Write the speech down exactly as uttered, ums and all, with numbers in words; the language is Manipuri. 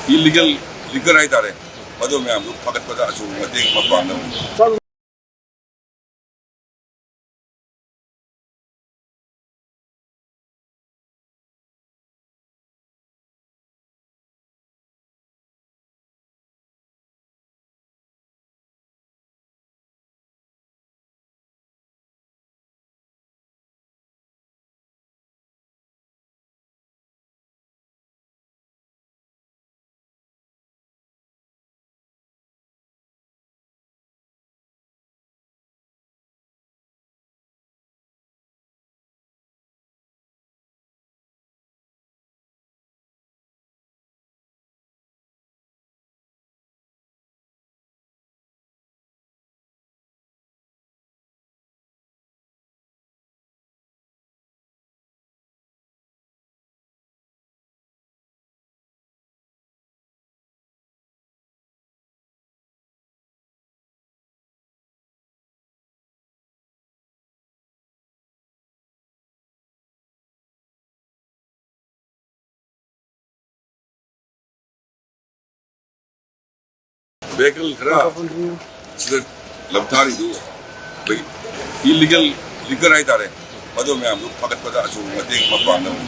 ꯏꯂꯤꯒꯦꯜ ꯂꯤꯀꯔ ꯍꯥꯏꯇꯥꯔꯦ, ꯃꯗꯨ ꯃꯌꯥꯝꯗꯨ ꯐꯒꯠꯄꯗ ꯑꯆꯧꯕ ꯃꯇꯦꯡ ꯑꯃ ꯄꯥꯡꯅꯕ꯫ ꯚꯦꯍꯤꯀꯜ ꯈꯔ ꯁꯤꯗ ꯂꯝꯊꯥꯔꯤꯗꯨ ꯑꯩꯈꯣꯏ ꯏꯂꯤꯒꯦꯜ ꯂꯤꯀꯔ ꯍꯥꯏꯇꯥꯔꯦ, ꯃꯗꯨ ꯃꯌꯥꯝꯗꯨ ꯐꯒꯠꯄꯗ ꯑꯆꯧꯕ ꯃꯇꯦꯡ ꯑꯃ ꯄꯥꯡꯅꯕ꯫